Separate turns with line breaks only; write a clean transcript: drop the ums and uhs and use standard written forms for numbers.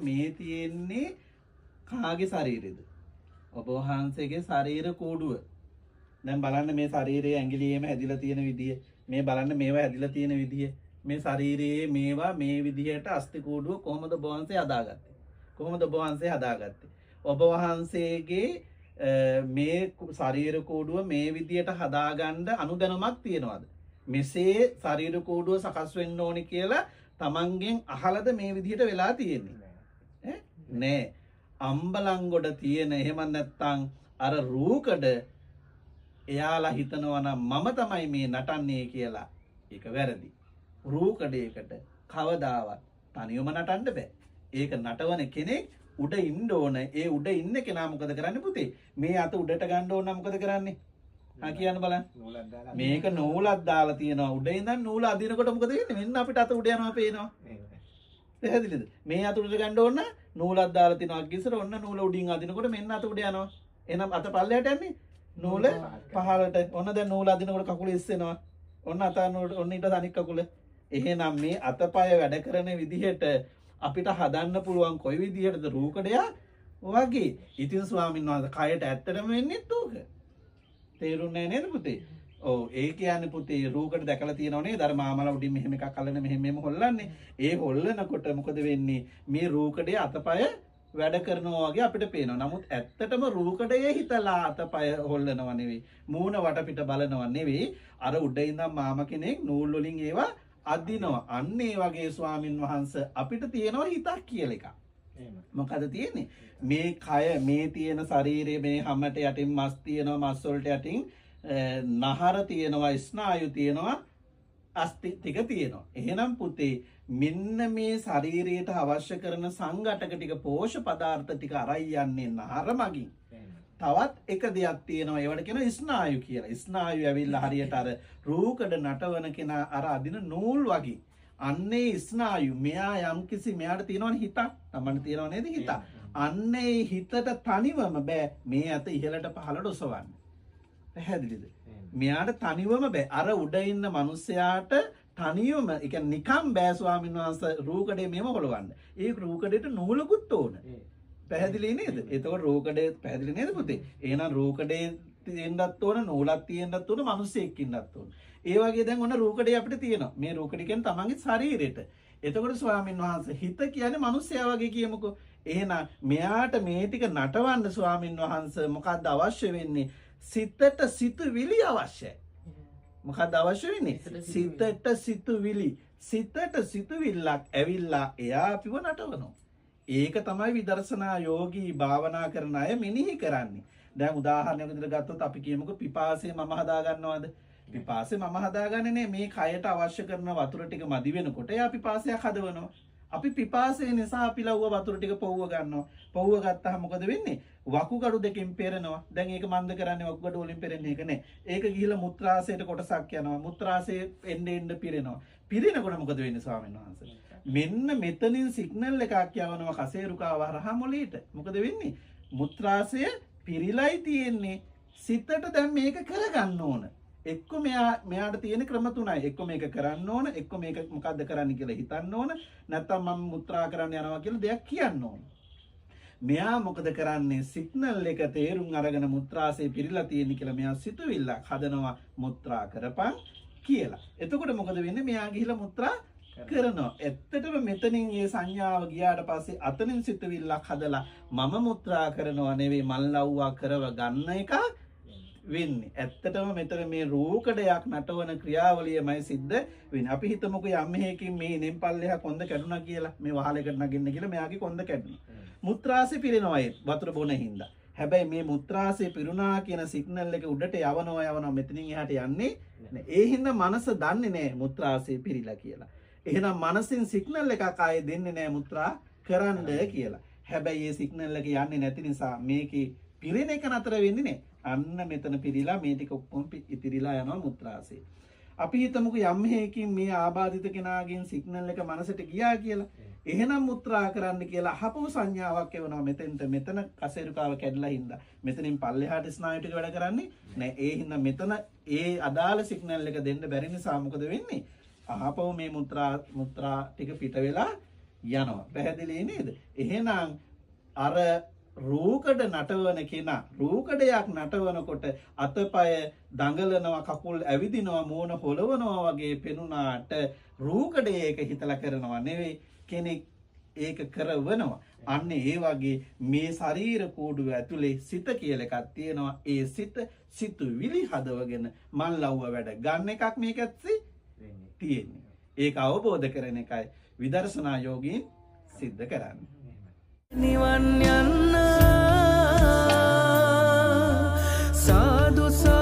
මේ තියෙන්නේ කාගේ ශරීරෙද? ඔබ වහන්සේගේ ශරීර කූඩුව. දැන් බලන්න මේ ශරීරයේ ඇඟිලියේම හැදිලා තියෙන විදිය. මේ බලන්න මේවා හැදිලා තියෙන විදිය. මේ ශරීරයේ මේවා මේ විදිහට අස්ථි කූඩුව කොහොමද ඔබ වහන්සේ හදාගත්තේ? කොහොමද ඔබ වහන්සේ හදාගත්තේ? ඔබ වහන්සේගේ මේ ශරීර කූඩුව මේ විදියට හදාගන්න අනුදැනුමක් තියනවාද? මෙසේ ශරීර කූඩුව සකස් වෙන්න ඕනි කියලා තමන්ගෙන් අහලද මේ විදිහට වෙලා තියෙන්නේ? ඈ නෑ. අම්බලන්ගොඩ තියෙන එහෙම නැත්නම් අර රූකඩ එයාලා හිතනවා නම් මම තමයි මේ නටන්නේ කියලා. ඒක වැරදි. රූකඩයකට කවදාවත් තනියම නටන්න බෑ. ඒක නටවන කෙනෙක් උඩ ඉන්න ඕන. ඒ උඩ ඉන්න කෙනා මොකද කරන්නේ පුතේ? මේ අත උඩට ගන්න ඕන නම් මොකද කරන්නේ? හා කියන්න බලන්න. මේක නූලක් දාලා තියෙනවා. උඩ ඉඳන් නූල අදිනකොට මොකද වෙන්නේ? මෙන්න අපිට අත උඩ යනවා පේනවා. පැහැදිලිද? මේ අත උඩට ගන්න ඕන නූලක් දාලා තියෙනවා අග්ගිසර. ඔන්න නූල උඩින් අදිනකොට මෙන්න අත උඩ යනවා. එහෙනම් අත පල්ලෙහාට යන්නේ නූල පහළට. ඔන්න දැන් නූල අදිනකොට කකුල ඉස්සෙනවා. ඔන්න අත ඔන්න ඊට අනික් කකුල. එහෙනම් මේ අතපය වැඩ කරන විදිහට අපිට හදන්න පුළුවන් කොයි විදිහටද? රූකඩයක් වගේ. ඉතින් ස්වාමීන් වහන්සේ කයට ඇත්තටම වෙන්නේත් ඕක. තේරුන්නේ නැහැ නේද පුතේ? ඔව්, ඒ කියන්නේ පුතේ රූකඩ දැකලා තියෙනව නේද? අර මාමලා උඩින් මෙහෙම එකක් අල්ලන මෙහෙම මෙහෙම හොල්ලන්නේ. ඒ හොල්ලනකොට මොකද වෙන්නේ? මේ රූකඩේ අතපය වැඩ කරනවා වගේ අපිට පේනවා. නමුත් ඇත්තටම රූකඩයේ හිතලා අතපය හොල්ලනවා නෙවෙයි. මූණ වටපිට බලනවා නෙවෙයි. අර උඩ ඉඳන් මාම කෙනෙක් නූල් වලින් ඒවා අදිනවා. අන්න ඒ වගේ ස්වාමින් වහන්සේ අපිට තියෙනවා හිතක් කියලා එකක්. මොකද තියෙන්නේ? මේ කය, මේ තියෙන ශරීරයේ මේ හැමට යටින් මස් තියෙනවා, මස් වලට යටින් නහර තියෙනවා, ස්නායු තියෙනවා, අස්ථි ටික තියෙනවා. එහෙනම් පුතේ මෙන්න මේ ශරීරයට අවශ්‍ය කරන සංඝටක ටික, පෝෂ පදාර්ථ ටික අරයි යන්නේ නහර මගින්. තවත් එක දෙයක් තියෙනවා, ඒවට කියනවා ස්නායු කියලා. ස්නායු ඇවිල්ලා හරියට අර රූකඩ නටවන කෙනා අර අදින නූල් වගේ. අන්නේ ස්නායු මෙයා යම්කිසි මෙයාට තියෙනවනේ හිතක්, තමන්ට තියෙනව නේද හිතක්. අන්නේ හිතට තනිවම බෑ මේ අත ඉහළට පහළට ඔසවන්න. පැහැදිලිද? මෙයාට තනිවම බෑ. අර උඩ ඉන්න මිනිස්සයාට තනියම, ඒ කියන්නේ නිකම් බෑ ස්වාමීන් වහන්සේ රූකඩේ මෙහෙම හොලවන්න. ඒ රූකඩේට නූලකුත් ඕන. පැහැදිලි නේද? එතකොට රූකඩේ පැහැදිලි නේද පුතේ? එහෙනම් රූකඩේ තියෙන්නත් ඕන, නූලක් තියෙන්නත් ඕන, මිනිස්සෙක් ඉන්නත් ඕන. ඒ වගේ දැන් ඔන්න රූකඩේ අපිට තියෙනවා. මේ රූකඩේ කියන්නේ තමන්ගේ ශරීරෙට. එතකොට ස්වාමීන් වහන්සේ හිත කියන්නේ මිනිස්සයා වගේ කියමුකෝ. එහෙනම් මෙයාට මේ ටික නටවන්න ස්වාමීන් වහන්සේ මොකද්ද අවශ්‍ය වෙන්නේ? සිතට සිතුවිලි අවශ්‍යයි. මොකද්ද අවශ්‍ය වෙන්නේ? සිතට සිතුවිලි. සිතට සිතුවිල්ලක් ඇවිල්ලා එයා අපිව නටවනවා. ඒක තමයි විදර්ශනා යෝගී භාවනා කරන අය මෙනෙහි කරන්නේ. දැන් උදාහරණයක් විදිහට ගත්තොත් අපි කියමුකෝ පිපාසය මම හදා ගන්නවද? පිපාසය මම හදාගන්නේ නෑ. මේ කයට අවශ්‍ය කරන වතුර ටික මදි වෙනකොට එයා පිපාසයක් හදවනවා. අපි පිපාසය නිසා අපි ලව්ව වතුර ටික පොව්ව ගන්නවා. පොව්ව ගත්තාම මොකද වෙන්නේ? වකුගඩු දෙකෙන් පෙරෙනවා. දැන් ඒක මන්ද කරන්නේ වකුගඩු වලින් පෙරෙන එක නෑ. ඒක ගිහිල්ලා මුත්‍රාශයට කොටසක් යනවා. මුත්‍රාශය එන්න එන්න පිරෙනවා. පිරෙනකොට මොකද වෙන්නේ ස්වාමීන් වහන්සේ? මෙන්න මෙතනින් සිග්නල් එකක් යවනවා කසේරුකාව හරහා මොළේට. මොකද වෙන්නේ? මුත්‍රාශය පිරිලයි තියෙන්නේ. සිතට දැන් මේක කරගන්න ඕන. එක්ක මෙයාට තියෙන ක්‍රම තුනයි. එක්ක මේක කරන්න ඕන, එක්ක මේක මොකද්ද කරන්න කියලා හිතන්න ඕන, නැත්නම් මම මුත්‍රා කරන්න යනවා කියලා දෙයක් කියන්න ඕන. මෙයා මොකද කරන්නේ? සිග්නල් එක තේරුම් අරගෙන මුත්‍රාශය පිරීලා තියෙන කියලා මෙයා සිතුවිල්ලක් හදනවා මුත්‍රා කරපන් කියලා. එතකොට මොකද වෙන්නේ? මෙයා ගිහිලා මුත්‍රා කරනවා. ඇත්තටම මෙතනින් මේ සංඥාව ගියාට පස්සේ අතනින් සිතුවිල්ලක් හදලා මම මුත්‍රා කරනවා නෙවෙයි මල් ලව්වා කරව ගන්න එක වෙන්නේ. ඇත්තටම මෙතන මේ රූකඩයක් නටවන ක්‍රියාවලියමයි සිද්ධ වෙන්නේ. අපි හිතමුකෝ යම් හේකින් මේ ඉනෙන් පල්ලෙහා කොන්ද කැඩුනා කියලා, මේ වහලයකට නගින්න කියලා මෙයාගේ කොන්ද කැඩුනා. මුත්‍රාශය පිරෙනවා ඒ වතුර බොන හින්දා. හැබැයි මේ මුත්‍රාශය පිරුණා කියන සිග්නල් එක උඩට යවනවා යවනවා මෙතනින් එහාට යන්නේ නෑ. ඒ හින්දා මනස දන්නේ නෑ මුත්‍රාශය පිරීලා කියලා. එහෙනම් මනසින් සිග්නල් එකක් ආයේ දෙන්නේ නෑ මුත්‍රා කරන්න කියලා. හැබැයි ඒ සිග්නල් එක යන්නේ නැති නිසා මේකේ පිරෙන එක නතර වෙන්නේ නෑ. අන්න මෙතන පිරීලා මේ ටික ඔක්කොම ඉතිරිලා යනවා මුත්‍රාශය. අපි හිතමුකෝ යම් හේකින් මේ ආබාධිත කෙනාගෙන් සිග්නල් එක මනසට ගියා කියලා. එහෙනම් මුත්‍රා කරන්න කියලා අහපු සංඥාවක් එවනවා මෙතෙන්ට. මෙතන කසේරුකාව කැඩලා හින්දා මෙතනින් පල්ලෙහාට ස්නායු ටික වැඩ කරන්නේ නෑ. ඒ හින්දා මෙතන ඒ අදාළ සිග්නල් එක දෙන්න බැරි නිසා මොකද වෙන්නේ? අහපව මේ මුත්‍රා ටික පිට වෙලා යනවා. පැහැදිලි නේද? එහෙනම් අර රූකඩ නටවන කෙනා රූකඩයක් නටවනකොට අතපය දඟලනවා, කකුල් ඇවිදිනවා, මූණ හොලවනවා වගේ පෙනුනාට රූකඩේ ඒක හිතලා කරනවා නෙවෙයි, කෙනෙක් ඒක කරවනවා. අන්න ඒ වගේ මේ ශරීර කූඩුව ඇතුලේ සිත කියලා එකක් තියෙනවා. ඒ සිත සිතුවිලි හදවගෙන මන් ලව්ව වැඩ ගන්න එකක් මේක ඇත්තේ තියෙන්නේ. ඒක අවබෝධ කරන එකයි විදර්ශනා යෝගීන් සිද්ධ කරන්නේ.
නිවන් යන්න සාදු.